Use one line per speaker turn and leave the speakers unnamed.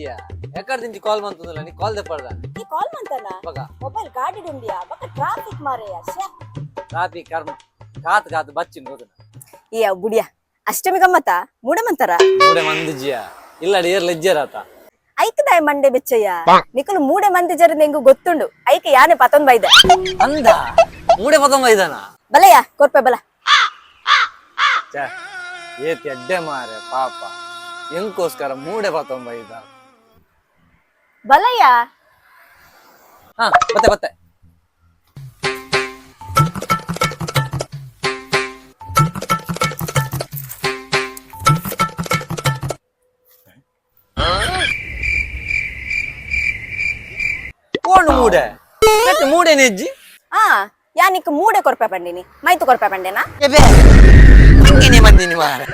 ಇಜ್ಜಿಯ ಎಕ್ಕಡ್ದಿಂಚಿ ಕಾಲ್ ಮಂತದಲ್ಲ ನೀ ಕಾಲ್ ದೆಪ್ಪಡ್ದ.
ಈ ಕಾಲ್ ಮಂತನ.
ಬಗ.
ಮೊಬೈಲ್ ಗಾಡಿ ಉಂಡಿಯಾ, ಬಕ್ಕ ಟ್ರಾಫಿಕ್ ಮಾರೆಯ, ಶ್ಯೆ.
ಟ್ರಾಫಿಕ್ ಕರ್ಮ, ಕಾತ್ ಕಾತ್ ಬಚ್ಚಿನ ಗೊತ್ತನ.
ಈ ಅವ್ ಬುಡಿಯ, ಅಷ್ಟಮಿ ಗಮ್ಮತ ಮೂಡೆ ಮಂತರ.
ಮೂಡೆ ಮಂದಿಜಿಯ ಇಲ್ಲ, ಏರ್ ಲೆಜ್ಜರಾತ.
ಐಕದಾಯ ಮಂಡೆ ಬೆಚ್ಚಯ್ಯ, ನಿಕಲು ಮೂಡೆ ಮಂದಿ ಜರ ನಿಂಗು ಗೊತ್ತುಂಡು, ಐಕ ಯಾನೆ ಪತೊಂದ್ ಬೈದ.
ಅಂದ ಮೂಡೆ ಪತೊಂಬ ಇದಾನ.
ಬಲಯ್ಯ, ಕೊರ್ಪೆ ಬಲ.
ಛೆ, ಏತ್ ಎಡ್ಡೆ ಮಾರೆ, ಪಾಪ ಎಂಕೋಸ್ಕರ ಮೂಡೆ ಪತೊಂಬ ಇದ್ದ.
ಬಲಯ್ಯ.
ಹಾ, ಬತ್ತೆ ಬತ್ತೆ. ಕೋಣು ಮೂಡೆ ನೆಟ್ ಮೂಡೆ ನೆಜ್ಜಿ.
ಆ ಯಾನಿಕ್ ಮೂಡೆ ಕೊರ್ಪೆ ಪಂಡಿನಿ, ಮೈತು ಕೊರ್ಪೆ ಪಂಡೆನಾ?
ಹಂಗೇನೆ ಬಂದಿನಿ ಮಾರೆ.